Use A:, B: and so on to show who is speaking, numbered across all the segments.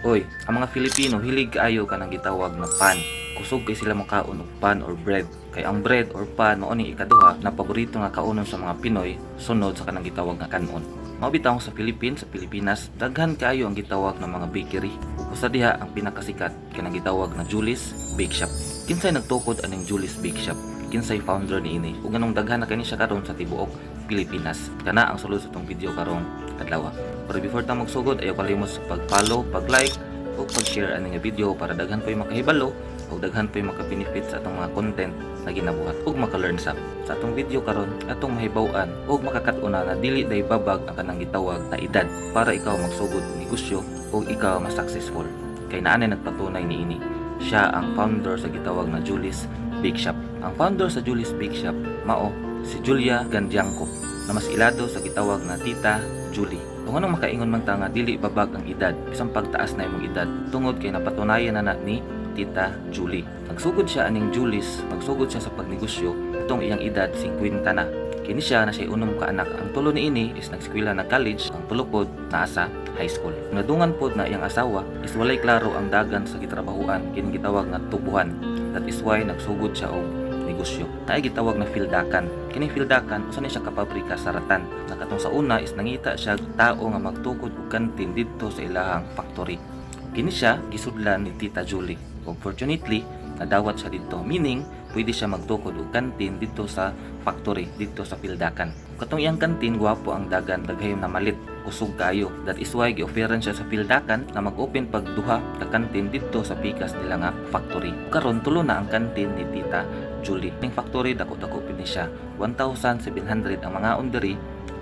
A: Oy, ang mga Filipino, hilig kaayo kanang gitawag na pan. Kusog kay sila makaon og pan or bread. Kay ang bread or pan mao ning ikaduha na paborito nga kaunon sa mga Pinoy sunod sa kanang gitawag nga kanon. Mao bitaw sa Philippines, sa Pilipinas, daghan kaayo ang gitawag na mga bakery. Usa diha ang pinakasikat, kanang gitawag na Julie's Bake Shop. Kinsay nagtukod aning Julie's Bake Shop? Kinsay founder niini? Ug nganong daghan na kini siya karon sa tibuok Pilipinas? Kana ang sulod sa atong video karong adlaw. Pero before ta magsugod, ayaw kalimot sa pag-follow, pag-like, ug pag-share ani nga video para daghan po'y makahibalo ug daghan po'y maka-benefit sa atong mga content na ginabuhat ug maka-learn sa atong video karon. Atong mahibaw-an ug makakat-unan na dili day babag ang kanang gitawag na edad para ikaw magsugod og negosyo ug ikaw mas successful. Kay naa nay nagpatunay niini. Siya ang founder sa gitawag na Julie's Bake Shop. Ang founder sa Julie's Bake Shop mao si Julia Gandiangco na mas ilado sa gitawag na Tita Julie. Kung anong makaingon man ta nga dili babag ang edad bisan pagtaas na imong edad, tungod kay napatunayan na na ni Tita Julie. Nagsugod siya aning Julie's, magsugod siya sa pagnegosyo itong iyang edad 50 na. Kini siya naa siya unom ka anak. Ang tulo niini is nagskwela na college, ang tulo pod naa sa high school. Nadungan pod na iyang asawa is walay klaro ang dagan sa gitrabahuan, kining gitawag nga tubuhan. That is why nagsugod siya og negosyo. Naay gitawag na Fildakan. Kining Fildakan, usa ni siya ka pabrika sa ratan. Na katong sa una is nangita siya tao nga magtukod og kantin didto sa ilahang factory. Kini siya gisudlan ni Tita Julie. Ug fortunately, nadawat siya didto. Meaning, pwede siya magtukod og kantin didto sa factory, didto sa Fildakan. Katong iyang kantin, gwapo ang dagan, daghay namalit, kusog kayo. That is why gi-offeran siya sa Fildakan na mag-open pag duha ka kantin didto sa pikas nila nga factory. Karon, tulo na ang kantin ni Tita Julie. Ning factory, dako-dako pud ni siya. 1,700 ang mga diri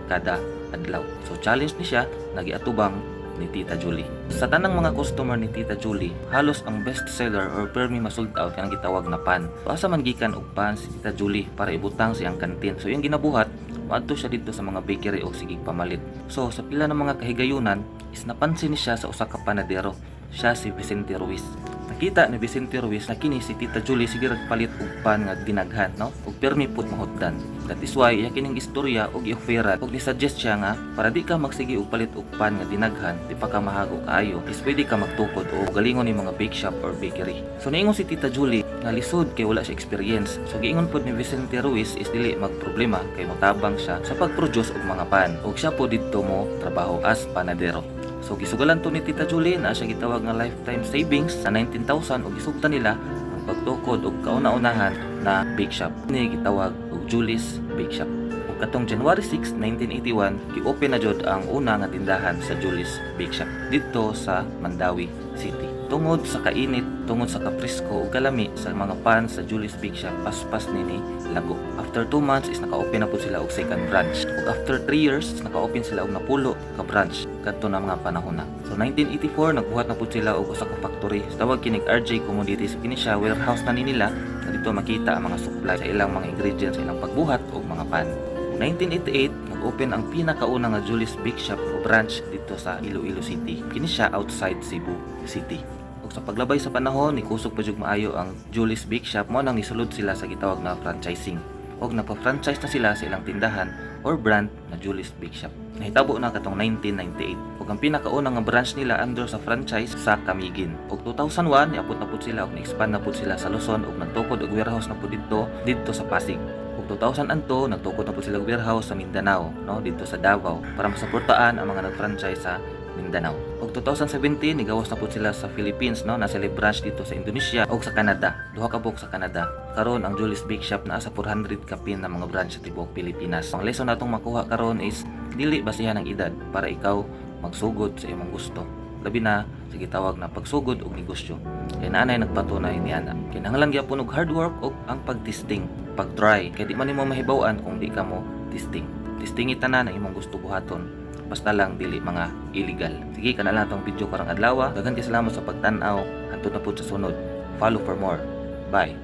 A: kada adlaw. So challenge ni siya na giatubang ni Tita Julie. Sa tanang mga customer ni Tita Julie, halos ang best seller or permi ma-sold out kanang gitawag na pan. So asa man gikan og pan si Tita Julie para ibutang sa iyang kantin? So iyang ginabuhat, moadto siya didto sa mga bakery og sige pamalit. So sa pila ng mga kahigayunan is napansin ni siya sa usa ka panadero. Siya si Vicente Ruiz. Nakita ni Vicente Ruiz na kini si Tita Julie sige rag palit og pan nga dinaghan, no? Ug permi pud mahutdan. That is why iya kining istorya og i-offeran ug ni-suggest siya nga para di ka magsige og palit og pan nga dinaghan, di pa ka mahago kaayo, is pwede ka magtukod og galingon ni mga bake shop or bakery. So niingon si Tita Julie nga lisod kay wala siya experience. So giingon pod ni Vicente Ruiz is dili magproblema kay motabang siya sa pag-produce og mga pan. Ug siya po didto mo trabaho as panadero. So gisugalan to ni Tita Julie na siya gitawag nga lifetime savings sa 19,000 ug gisugtan nila ang pagtukod og kauna-unahan na bake shop. Ni gitawag og Julie's Bake Shop. Ug katong January 6, 1981, gi-open na jud ang una nga tindahan sa Julie's Bake Shop didto sa Mandaue City. Tungod sa kainit, tungod sa kapresko ug kalami sa mga pan sa Julie's Bake Shop, paspas nini lago. After 2 months is naka-open na pud sila og second branch. Ug after 3 years, naka-open sila og napulo ka branch kadto na mga panahon na. So 1984, nagbuhat na pud sila og usa ka factory. Tawag kinig RJ Commodities. Kini siya warehouse na ni nila na dito makita ang mga supply sa ilang mga ingredients sa ilang pagbuhat og mga pan. 1988, nag-open ang pinakauna nga Julie's Bake Shop o branch didto sa Iloilo City. Kini siya outside Cebu City. Ug sa paglabay sa panahon, nikusog pa jud maayo ang Julie's Bake Shop, mo nang nisulod sila sa gitawag na franchising. Ug nagpa-franchise na sila sa ilang tindahan or brand na Julie's Bake Shop. Nahitabo na katong 1998. Ug ang pinakauna nga branch nila under sa franchise sa Camiguin. Ug 2001, niabot na pud sila ug ni-expand na pud sila sa Luzon ug nagtukod og warehouse na pud didto didto sa Pasig. Ug 2002, nagtukod na pud sila og warehouse sa Mindanao, no, didto sa Davao para masuportaan ang mga nag-franchise sa Mindanao. Ug 2017, nigawas na pud sila sa Philippines, no, naa sila branch didto sa Indonesia ug sa Canada. Duha ka buok sa Canada. Karon, ang Julie's Bake Shop naa sa 400 kapin na mga branch sa tibuok Pilipinas. Ang lesson natong makuha karon is dili basihan ang edad para ikaw magsugod sa imong gusto. Labi na sa gitawag na pagsugod og negosyo. Kay naa nay nagpatunay ni ana. Kinahanglan gyapon og hard work ug ang pagtesting, pag-try. Kay di man nimo mahibaw-an kung di ka mo testing. Testingi tanan ang imong gusto buhaton, basta lang dili mga illegal. Sige, kana lang atong video karong adlaw. Daghan kay salamat sa pagtan-aw. Hantod na pud sa sunod. Follow for more. Bye.